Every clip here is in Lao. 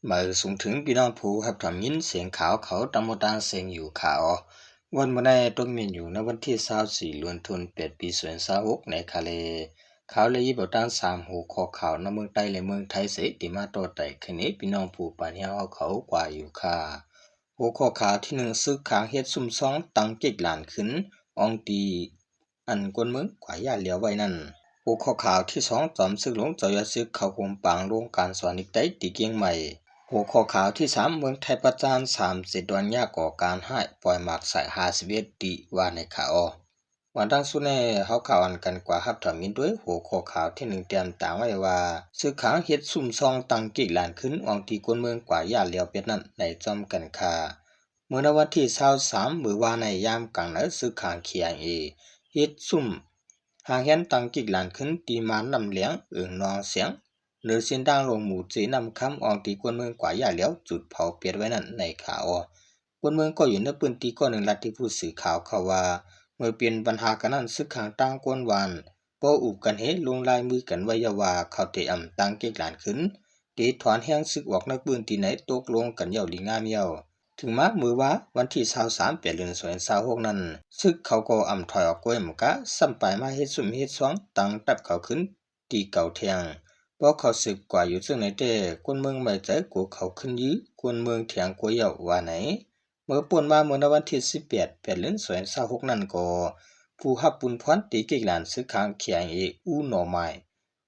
ມາສົ່ງເຖິງພີ່ນ້ອງຜູ້ຮັບຖອມຍິນສຽງຂ່າວເຂົາຕາມໝົດຕ່າງເສັງຢູ່ຄ່າເນາະ. ວັນມື້ໃນຕົກແມ່ນຢູ່ໃນວັນທີຊາວສີ່ ເດືອນທັນວາ ປີສອງພັນຊາວຫົກ ໃນຄ່າແລ. ຂ່າວລະຫຍຽດເອົາຕາມສາມຫົວຂໍ້ຂ່າວໃນເມືອງໃຕ້ ແລະ ເມືອງໄທເສ ທີ່ມາຕໍ່ໄຕ່ຄືນນີ້ ພີ່ນ້ອງຜູ້ປານຮຽນເຮົາເຂົາກວ່າຢູ່ຄ່າ. ຫົວຂໍ້ຂ່າວທີໜຶ່ງ ຊຶກຂາງເຮັດຊຸມຊອງຕັ້ງເກັກຫຼານຂຶ້ນ ອອງຕີ ອັນກວນເມືອງກວ່າຢ້ານແລ້ວໄວ້ນັ້ນ. ຫົວຂໍ້ຂ່າວທີສອງ ຈອມຊຶກຫຼວງເຈົ້າຢາຊຶກເຂົ້າໂຮມປາງໂລງການສອນເດັກໄຕທີ່ກຽງໃໝ່. ຫົວຂໍ້ຂ່າວທີສາມ ເມືອງໄທປະຈານ ສາມເຈັດດອນຍາກໍ່ການຮ້າຍ ປ່ອຍໝາກໃສ່ຫ້າສິບເອັດຕີ ວ່າໃນຂ່າວ. ມາຕັ້ງສຸດແນ່ ເຮົາເຂົ້າອັນກັນກວ່າຮັບຖອມຍິນດ້ວຍຫົວຂໍ້ຂ່າວທີໜຶ່ງ ຕຽມຕາງໄວ້ວ່າ ຊຶກຂາງເຮັດຊຸມຊອງຕັ້ງເກັກຫຼານຂຶ້ນ ອອງຕີກວນເມືອງກວ່າຢ້ານແລ້ວເປັດນັ້ນ ໃນຈອມກັນຄ່າ. ເມື່ອໃນວັນທີຊາວສາມ ມື້ວານໃນຍາມກາງໃນ ຊຶກຂາງ ເຄໄອເອ ເຮັດຊຸມຫາງແຮມຕັ້ງເກັກຫຼານຂຶ້ນ ທີ່ມານນ້ຳແຫຼງ ເອີງໜອງສຽງ ເນີເສັ້ນທາງຫຼວງໝູ່ເຈ ນ້ຳຄຳ ອອງຕີກວນເມືອງກວ່າຢ້ານແລ້ວ ຈຸດເຜົາເປັດໄວ້ນັ້ນໃນຂ່າວ. ກວນເມືອງກໍຢູ່ໃນພື້ນທີ່ກໍໜຶ່ງລັດທີ່ຜູ້ສື່ຂ່າວເຂົາວ່າ ເມື່ອເປັນບັນຫາກັນນັ້ນ ຊຶກຂາງຕ່າງກວນຫວານ ບໍ່ອຸບກັນເຮ ລົງລາຍມືກັນໄວ້ເຍົາວ່າ ເຂົາເຕອຳຕັ້ງເກັກຫຼານຂຶ້ນ ເຕຖອນແຮງຊຶກອອກໃນພື້ນທີ່ໃນ ຕົກລົງກັນເຍົາດີງາມເຍົາ. ເຖິງມາມື້ວາ ວັນທີຊາວສາມ ເດືອນທັນວາ ສອງພັນຊາວຫົກນັ້ນ ຊຶກເຂົາກໍອຳຖອຍອອກກວຍໝູກະ ຊ້ຳປາຍມາເຮັດຊຸມເຮັດຊອງຕັ້ງທັບເຂົາຂຶ້ນ ທີ່ເກົ່າແທງ. ພວກເຂົາສືບກວ່າຢູ່ເຊິ່ງໃນແຕ່ ຄົນເມືອງໄວ້ໃຈກົວເຂົາຂຶ້ນຢື້ ຄົນເມືອງແທງກວ່າເຍົາວ່າໃນ. ເມື່ອປົນມາເມື່ອໃນວັນທີສິບແປດ ເດືອນທັນວາ ສອງພັນຊາວຫົກນັ້ນກໍ ຜູ້ຮັບບຸນພອນຕີເກັກຫຼານຊຶກຂາງ ເຄໄອເອ ອູໜໍ່ໄມ້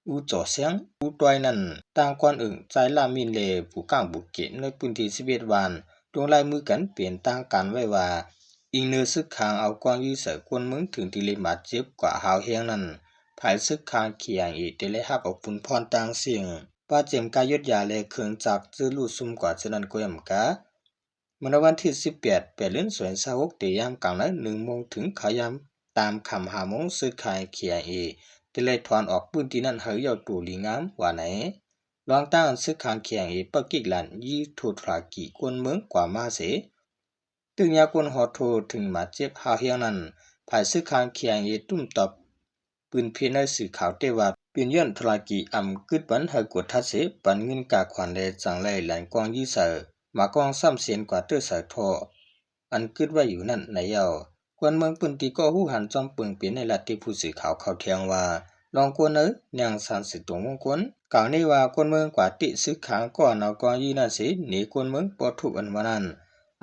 ອູຈໍ່ແຊງ ອູຕ້ອຍນັ້ນ ຕ່າງກ່ອນເອີ່ງ ຈາຍລາມິນ ແລະ ປູກາງບຸກເກ ໃນພື້ນທີ່ສິບເອັດບ້ານ ລົງລາຍມືກັນເປັນທາງການໄວ້ວ່າ ອີງເນີຊຶກຂາງເອົາກວາງຢື້ໃສ່ຄົນເມືອງ ເຖິງທີ່ໄດ້ບາດເຈັບກວ່າຫ້າແຮງນັ້ນ ຝ່າຍຊຶກຂາງ ເຄໄອເອ ໄດ້ໄດ້ຮັບເອົາປຸນພອນຕ່າງສິ່ງ ປາເຈັມກາຍົດຢາ ແລະ ເຄື່ອງຈັກຈະລຸຊຸມກວ່າເທື່ອນັ້ນກໍຢ່າມກາ. ເມື່ອໃນວັນທີສິບແປດ ເດືອນທັນວາ ສອງພັນຊາວຫົກ ແຕ່ຍາມກາງໃນໜຶ່ງໂມງ ເຖິງເຂົ້າຍາມຕາມຄ່ຳຫ້າໂມງ ຊຶກຂາງ ເຄໄອເອ ໄດ້ໄລ່ຖອນອອກພື້ນທີ່ນັ້ນໃຫ້ເຍົາໂຕດີງາມວ່າໃນ. ລອງຕັ້ງຊຶກຂາງ ເຄໄອເອ ປະກິກຫຼານ ຢື້ໂທດທຸລະກິກວນເມືອງກວ່າມາເສ ຕຶກຍາກວນຮອດໂທດເຖິງບາດເຈັບຫ້າແຮງນັ້ນ ຝ່າຍຊຶກຂາງ ເຄໄອເອ ຕຸ້ມຕອບ ປືນເພໃນສື່ຂ່າວແຕ່ວ່າ ເປັນຍ້ອນທຸລະກິອຳກຶດບັນໃຫ້ກວດທັດເສ ປັນເງິນກາຂວັນ ແລະ ຈັ່ງໄລ່ຫຼານກອງຢື້ໃສ່ ໝາກອງຊ້ຳເສນກວ່າເຕີໃສ່ທໍ່ ອັນກຶດໄວ້ຢູ່ນັ້ນໃນເຍົາ. ຄວນເມືອງພື້ນທີ່ກໍຮູ້ຫັນຈອມເປິງເປັນໃນລັດທີ່ຜູ້ສື່ຂ່າວເຂົາແທງວ່າ ລອງກວນເອີ ນາງສັນສີຕົງວົງກົນ ກ່າວນີ້ວ່າ ຄວນເມືອງກວ່າຕິຊຶກຂາງກໍເອົາກອງຢື້ນັ້ນເສ ໜີຄວນເມືອງປໍທຸບອັນວ່ານັ້ນ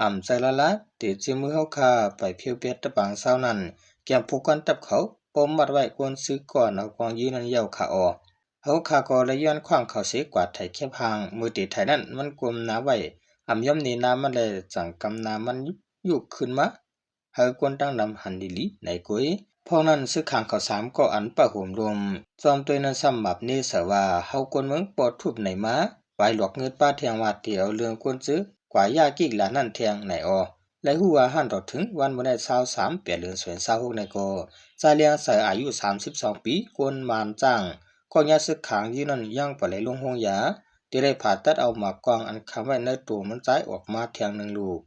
ອຳໃຈລະລາ ເຕເຈມືເຮົາຂ້າໄປພຽວແປດຕະປາງຊາວນັ້ນ ແກມຜູ້ກອນຕັບເຂົາ ປ້ອມມັດໄວ້ກົ້ນຊຶກກ່ອນເອົາກອງຢືນນັ້ນເຍົາຂາອອກ. ເຮົາຂ້າກໍໄດ້ຍ້ອນຂວາງເຂົາເສກວາດໄຖແຄບຫ່າງ ເມື່ອເຕໄຖນັ້ນ ມັນກົ້ມໜ້າໄວ້ ອຳຍອມເນນາມັນແລ ຈັ່ງກຳໜ້າມັນຍຸກຂຶ້ນມາ ໃຫ້ຄົນຕ່າງນຳຫັນດີໆໃນກົຍ. ພວກນັ້ນຊຶກຂາງເຂົາສາມກໍອັນປະໂຫມລົມ ຈອມໂຕຍນັ້ນຊ້ຳໝາບເນໃສ່ວ່າ ເຮົາຄົນເມືອງປໍທຸບໃນມາ ໄປຫຼອກເງິນປ້າແທງວ່າ ເຕເອົາເລື່ອງຄົນຊຶກ ກວ່າຢາກິກຫຼານນັ້ນແທງໃນອອ ແລະ ຮູ້ວ່າຫັນຕໍ່ເຖິງວັນມື້ໃນຊາວສາມ ເດືອນເດືອນ ສອງພັນຊາວຫົກໃນກໍ ຊາຍລຽງໃສອາຍຸສາມສິບສອງປີ ຄົນມານຈ້າງ ກໍຍາຊຶກຂາງຢູ່ນັ້ນຍັງບໍ່ໄດ້ລົງໂຮງຢາ ທີ່ໄດ້ຜ່າຕັດເອົາໝາກກອງອັນຄຳໄວ້ໃນໂຕມັນຈາຍອອກມາແທງໜຶ່ງລູກ.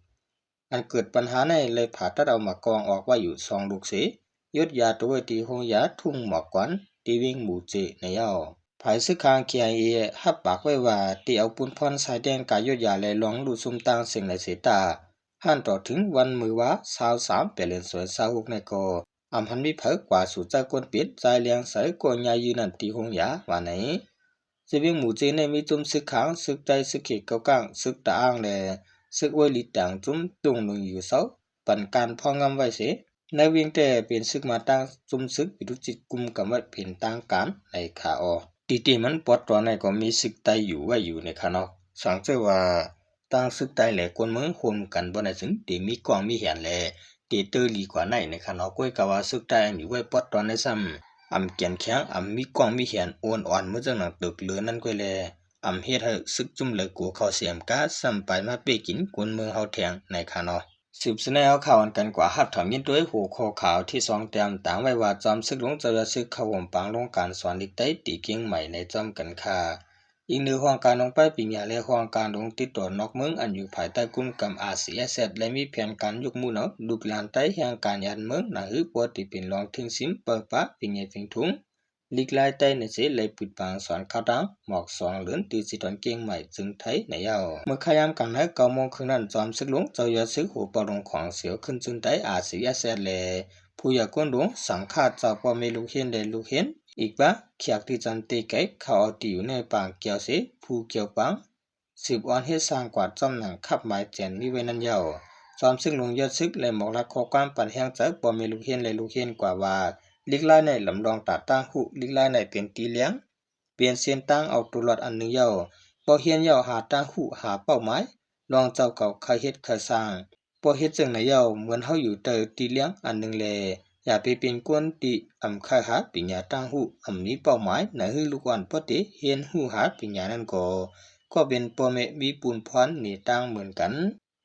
ອັນເກີດບັນຫາໃນໄດ້ຜ່າຕັດເອົາໝາກກອງອອກໄວ້ຢູ່ສອງລູກເສ ຢຸດຢາໂຕໄວ້ທີ່ໂຮງຢາທົ່ງໝອກກອນ ທີ່ວິງໝູເຈໃນເຍົາ. ຝ່າຍຊຶກຂາງ ເຄໄອເອ ຮັບປາກໄວ້ວ່າ ທີ່ເອົາປຸນພອນຊາຍແດນກາຢຸດຢາ ແລະ ລອງລຸຊຸມຕ່າງສິ່ງໃນເສຕາ ຫັນຕໍ່ເຖິງວັນມື້ວາ ຊາວສາມ ເດືອນເດືອນ ສອງພັນຊາວຫົກໃນກໍ ອຳຫັນມີໃຜກວ່າສູໃຈກວນເປັນ ຊາຍລຽງໃສກໍຍາຍຢືນນັ້ນທີ່ໂຮງຢາວ່າໃນ. ທີ່ວິງໝູເຈໃນມີຈຸມຊຶກຂາງ ຊຶກໄຕ ຊຶກເຂດເກົາກ້າງ ຊຶກຕາອ່າງ ແລ ຊຶກອວຍລີຕ່າງຈຸມ ຕຸງໜຶ່ງຢູ່ເຊົາ ປັນການພອງງຳໄວ້ເສ ໃນວິງແຕ່ເປັນຊຶກມາຕັ້ງ ຈຸມຊຶກວິຖຸຈິດກຸມກຳໄວ້ເປັນທາງການໃນຂາອອກ. ທີ່ທີ່ມັນປອດຕອນໃນກໍມີຊຶກໄຕຢູ່ໄວ້ຢູ່ໃນຂານອກ ສັງເຈວ່າ ຕັ້ງຊຶກໄຕແລະຄົນເມືອງໂຮມກັນບໍ່ໄດ້ ຈຶ່ງເຕມີກອງມີແຫນ ແລ ເຕເຕີລີກວ່າໃນໃນຂະນະ ກ້ວຍກະວ່າຊຶກໄຕອັນຢູ່ໄວ້ປອດຕອນໃນຊ້ຳ ອຳແກ່ນແຂງ ອຳມີກອງມີແຫນ ໂອນອອນເໝືອນຈັ່ງໜັງຕຶກເຫຼືອນັ້ນກ້ວຍແລ ອຳເຮັດໃຫ້ຊຶກຈຸ່ມເຫຼືອກົວເຂົາເສຍມກະ ຊ້ຳປາຍມາເປ້ກິນຄົນເມືອງເຮົາແທງໃນຂະນະ. ສືບສະແນວຂ່າວອັນກັນກວ່າຮັບຖອມຍິນໂດຍຫົວຂໍ້ຂ່າວທີສອງ ແຕ້ມຕາງໄວ້ວ່າ ຈອມຊຶກຫຼວງເຈົ້າຢາຊຶກເຂົ້າໂຮມປາງໂລງການສອນເດັກໄຕຕີເກັ່ງໃໝ່ໃນຈອມກັນຄ່າ. ອີງເໜືອຫ້ອງການໂຮງປາຍປີງຍາ ແລະ ຫ້ອງການໂຮງຕິດຕໍ່ນອກເມືອງ ອັນຢູ່ພາຍໃຕ້ກຸມກຳ ອາຊີເອສເອສ ແລະ ມີແຜນການຍົກໝູ່ເອົາລູກຫຼານໄຕແຫ່ງການຍານເມືອງ ໜັງຮື ບໍ່ໄດ້ເປັນລອງເທິງຊິມ ເປີປາ ເປັນໃຫຍ່ເປັນທຸງ ລີກລາຍໃຕ້ໃນເສ ໄລ່ປຶດບັງສອນຂ່າວຕ່າງໝອກສອງເລີນ ທີ່ສະຖອນກຽງໃໝ່ ເຊິ່ງໄທໃນເຍົາ. ເມື່ອຄ່າຍາມກາງໃນເກົ້າໂມງເຄິ່ງນັ້ນ ຈອມເສິກຫຼວງເຈົ້າຍອດເສິກ ຫົວເປົ່າຫຼວງຂອງສຽວຂຶ້ນຈຸນໄຕ ອາຊີເອສເອສ ແລະ ຜູ້ໃຫຍ່ກົນຫຼວງ ສັງຄະເຈົ້າ ພໍ່ແມ່ລູກເຮນ ແລະ ລູກເຮນ ອີກວ່າ ແຂກທີ່ຈຳເຕໄກ ເຂົ້າເອົາທີ່ຢູ່ໃນປາງແກ້ວເສ ພູແກ້ວປາງ ສືບອອນເຮັດສ້າງກວາດຈ້ອມໜັງຄັບໝາຍແຈນມີໄວ້ນັ້ນເຍົາ. ຈອມເສິກຫຼວງຍອດເສິກ ແລະ ໝອກລັກຂໍ້ຄວາມປັນແຮງໃຈພໍ່ແມ່ລູກເຮນ ແລະ ລູກເຮນກວ່າວ່າ ລີກລາຍໃນລຳລອງຕາຕັ້ງຮູ້ ລີກລາຍໃນເປັນຕີລຽງ ເປັນເສັ້ນທາງເອົາຕົວລອດອັນໜຶ່ງເຍົາ. ບໍ່ຮຽນເຍົາຫາຕັ້ງຮູ້ຫາເປົ້າໝາຍ ລອງເຈົ້າເກົ່າໃຄ່ເຮັດໃຄ່ສ້າງ ບໍ່ເຮັດຈັ່ງໃດເຍົາ ເໝືອນເຮົາຢູ່ໃຕ້ຕີລຽງອັນໜຶ່ງແລ. ຢ່າໄປເປັນຄົນທີ່ອຳໃຄ່ຫາປິນຍາຕັ້ງຮູ້ ອຳມີເປົ້າໝາຍ ໜ້າຮືລູກອ່ອນພໍເຕຮຽນຮູ້ຫາປິນຍານັ້ນກໍ ກໍເປັນພໍ່ແມ່ມີປຸນພອນເນຕາງເໝືອນກັນ.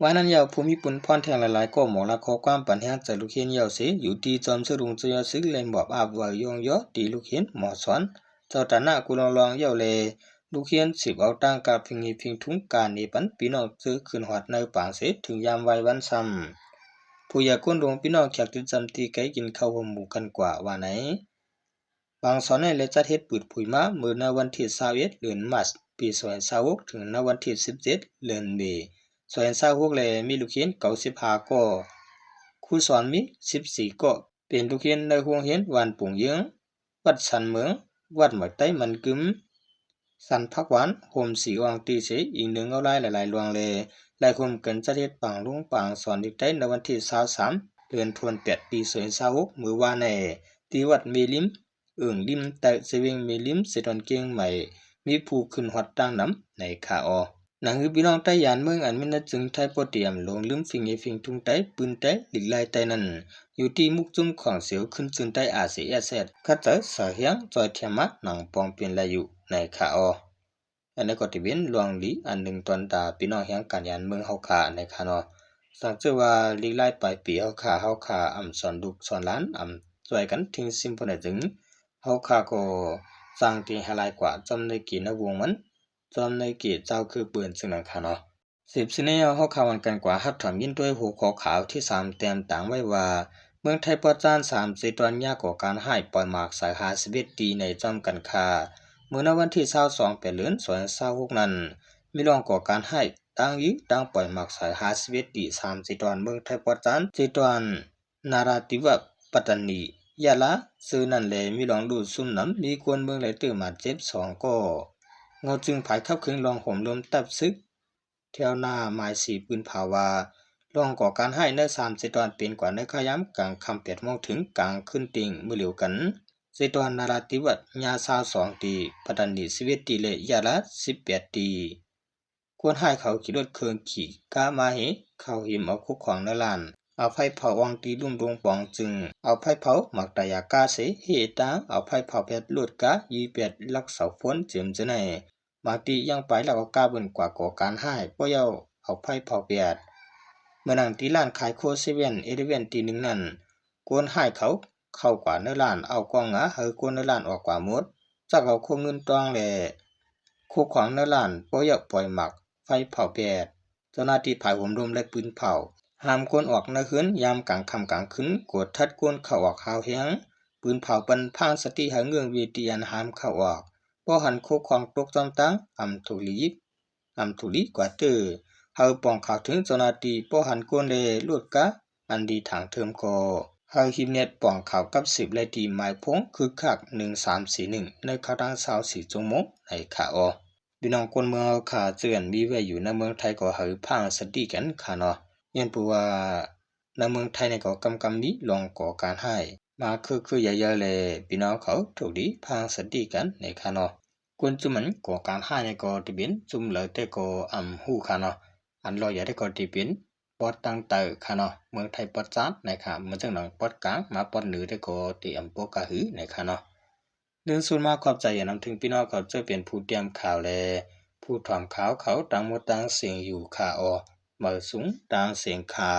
ວ່ານັ້ນເຍົາ ຜູ້ມີປຸນພອນແທ່ງຫຼາຍໆ ກໍໝອກລັກຂໍ້ຄວາມປັນແຮງໃຈລູກເຮນເຍົາເສ ຢູ່ທີ່ຈອມເສິກຫຼວງເຈົ້າຍອດເສິກ ແລະ ມອບອາບໄວ້ຍ້ອງຍໍທີ່ລູກເຮນໝໍສອນ ເຈົ້າຕານະກຸລອງລອງເຍົາ ແລ ລູກຮຽນສືບເອົາຕັ້ງກາບພິງຮີພິງທຸງກາເນປັນ ພີ່ນ້ອງເຈີຂຶ້ນຮອດໃນປາງເສ ເຖິງຍາມວາຍວັນຊ້ຳ. ຜູ້ໃຫຍ່ກົນຫຼວງ ພີ່ນ້ອງແຂກທີ່ຈຳທີ່ໄກ ກິນເຂົ້າຮ່ວມໝູ່ກັນກວ່າວ່າໃນ. ບາງສອນໃນໄດ້ຈັດເຮັດປືດຜຸຍມາ ເມື່ອໃນວັນທີຊາວເອັດ ເດືອນມາດ ປີສອງພັນຊາວຫົກ ເຖິງໃນວັນທີສິບເຈັດ ເດືອນເມ ສອງພັນຊາວຫົກ ແລ ມີລູກຮຽນເກົ້າສິບຫ້າກໍ ຄູສອນມີສິບສີ່ກໍ ເປັນລູກຮຽນໃນໂຮງຮຽນບ້ານປຸງເຍືອງ ວັດສັນເໝິງ ວັດໝາກໄຕ້ມັນກຶມ ສັນຜັກຫວານ ໂຮມສີອ່ອງຕີເສ ອີກໜຶ່ງເງົາລາຍຫຼາຍໆລວງແລ ໄດ້ຮ່ວມກັນຈັດເຮັດປາງລົງປາງສອນເດັກໄດ້ໃນວັນທີຊາວສາມ ເດືອນທວນແປດ ປີສອງພັນຊາວຫົກ ມື້ວານນີ້ ທີ່ວັດເມລິມ ເອີ່ງລິມໃຕ້ ເຊເວັງເມລິມ ເຊດອນກຽງໃໝ່ ມີຜູ້ຂຶ້ນຮອດຕັ້ງນຳໃນຄາອໍ. ໜັງສືພີ່ນ້ອງໄຕ້ຢານເມືອງ ອັນມີໃນເຊິ່ງໄທບໍ່ຕຽມ ຫຼົງລືມຝິງເອຝິງທຸງໄຕ ປືນໄຕ ຫຼີກລາຍໄຕນັ້ນ ຢູ່ທີ່ມຸກຈຸ້ມຂອງເສວ ຂຶ້ນຈື່ນໄຕ ອາຊີເອສເອສ ຂັດໃຈສາຮຽງ ຈ່ອຍແຖມມາ ໜັງປອງເປັນລາຍຢູ່ໃນຄາອໍ. ອັນນີ້ກໍຈະເປັນລວງດີອັນໜຶ່ງ ຕອນຕາພີ່ນ້ອງແຫ່ງການຢານເມືອງເຮົາຂ້າໃນຄານໍ. ສັງເກດວ່າ ລີກລາຍປາຍປີເຮົາຂ້າ ເຮົາຂ້າອຳສອນລູກສອນຫຼານ ອຳຊ່ວຍກັນທິງຊິມພະເນເຖິງ ເຮົາຂ້າກໍສ້າງທີ່ໃຫ້ລາຍກວ່າ ຈອມໃນເກນະວົງມັນ ຈອມໃນເກເຈົ້າຄືປືນ ເຊິ່ງນັ້ນຄານໍ. ສິບສີ່ແນວ ເຮົາຂ້າວັນກັນກວ່າ ຮັບຖອມຍິນດ້ວຍຫົວຂໍ້ຂ່າວທີສາມ ແຕ້ມຕາງໄວ້ວ່າ ເມືອງໄທປອດຈານ ສາມເຈຕອນຍາກໍ່ການຮ້າຍ ປ່ອຍໝາກສາຍຫ້າສິບເອັດຕີໃນຈອມກັນຄ່າ. ເມື່ອໃນວັນທີຊາວສອງ ແປດເດືອນ ສອງພັນຊາວຫົກນັ້ນ ມີລອງກໍ່ການຮ້າຍ ຕັ້ງຢືນຕັ້ງປ່ອຍໝາກສາຍຫ້າສິບເອັດຕີ ສາມເຈຕອນ ເມືອງໄທປອດຈານ ເຈຕອນ ນາຣາທິວາດ ປັດຕານີ ຍະລາ ຊື່ນັ້ນແລ ມີລອງດູດຊຸ່ມໜຳ ມີຄົນເມືອງໄດ້ຕື່ມບາດເຈັບສອງກໍ. ເງົາຈຶ່ງຝ່າຍຂັບເຄື່ອນລອງໂຫມລົມຕັບຊຶກ ແຖວໜ້າໝາຍສີ່ ປືນເຜົາວ່າ ລອງກໍ່ການຮ້າຍໃນສາມເຈຕອນ ເປັນກວ່າໃນຄາຍາມກາງຄ່ຳ ແປດໂມງ ເຖິງກາງຄືນຕິ່ງມື້ດຽວກັນ ເຈຕອນນາຣາທິວາດ ຍາຊາວສອງຕີ ປັດຕານີ ສິບເອັດຕີ ແລະ ຍະລາ ສິບແປດຕີ. ຄົນຮ້າຍເຂົາຂີ່ລົດເຄື່ອງຂີ່ກາມາເຮ ເຂົ້າຫິມເອົາຄົວຂອງໃນຮ້ານ ເອົາໄຟເຜົາອ່ອງຕີລຸ່ມດົງປອງຈຶ່ງ ເອົາໄຟເຜົາໝາກຕາຢາກາເສ ເຮຕາ ເອົາໄຟເຜົາແບດລົດກາ ຢີແບດລັກເສົາໂຟນ ເຈີມຈະໄນ ບາງທີຍັງໄປລັກເອົາກາບຶນກວ່າກໍ່ການຮ້າຍ ບໍ່ເອົາ ເອົາໄຟເຜົາແບດ. ເມື່ອນັ້ນທີ່ຮ້ານຂາຍໂຄເຊເວັນ ເອເລເວັນ ທີ່ໜຶ່ງນັ້ນ ຄົນຮ້າຍເຂົາເຂົ້າກວ່າໃນຮ້ານ ເອົາກ້ອງງາໃຫ້ຄົນໃນຮ້ານອອກກວ່າໝົດ ຈັກເອົາຄົວເງິນຕອງ ແລະ ຄົວຂອງໃນຮ້ານ ບໍ່ຢາກປ່ອຍໝາກໄຟເຜົາແບດ. ເຈົ້າໜ້າທີ່ຝ່າຍໂຫມລົມ ແລະ ປືນເຜົາ ຫ້າມຄົນອອກນອກເຮືອນຍາມກາງຄ່ຳກາງຄືນ ກວດທັດຄົນເຂົ້າອອກຮາວແຮງ ປືນເຜົາປັນພາງສະຕິໃຫ້ເງື່ອງເວທີອັນຫ້າມເຂົ້າອອກ ບໍ່ຫັນຄົວຂອງຕົກຈອມຕາງ ອຳທຸກລີ ອຳທຸກລີກວ່າເຕີ ໃຫ້ປ້ອງຂ່າວເຖິງເຈົ້າໜ້າທີ່ ບໍ່ຫັນຄົນ ແລະ ລົດກາ ອັນດີທາງເທີມກໍ ໃຫ້ຮີບແນດປ້ອງຂ່າວກັບສືບໄລ່ທີ່ໝາຍພົງ ຄຶກຄັກ ໜຶ່ງສາມສີ່ໜຶ່ງ ໃນຄາວທາງຊາວສີ່ຊົ່ວໂມງໃນຄາອໍ. ພີ່ນ້ອງຄົນເມືອງເຮົາຂ້າ ເຈື່ອນມີໄວ້ຢູ່ໃນເມືອງໄທກໍໃຫ້ພາຕັ້ງສະຕິກັນຂ້າເນາະ ຍ້ອນຜູ້ວ່າໃນເມືອງໄທນີ້ກໍກຳກຳມີລອງກໍ່ການຮ້າຍມາຄືໆໃຫຍ່ໆ ແລະ ພີ່ນ້ອງເຂົາໂຊກດີພາຕັ້ງສະຕິກັນໃນຂ້າເນາະ. ຄົນຈຸມມັນກໍ່ການຮ້າຍນີ້ກໍຈະເປັນຈຸມຫຼາຍ ແຕ່ກໍອຳຮູ້ຂ້າເນາະ ອັນລອຍໃຫຍ່ແທ້ກໍຈະເປັນປອດຕັ້ງໃຕ້ຂ້າເນາະ ເມືອງໄທປອດຈານໃນຂ້າ ເມືອງເຊີງໜອງປອດກາງ ມາປອດເໜືອແທ້ກໍຈະອຳບໍ່ກະຫືໃນຂ້າເນາະ. ເລື່ອງສຸດມາຂອບໃຈນຳເຖິງພີ່ນ້ອງເຂົາເຈົ້າເປັນຜູ້ຕຽມຂ່າວ ແລະ ຜູ້ຖອມຂ່າວເຂົາຕ່າງໝົດຕ່າງເສງຢູ່ຂ້າອໍ ເໝີສູງຕ່າງເສງຂ້າ.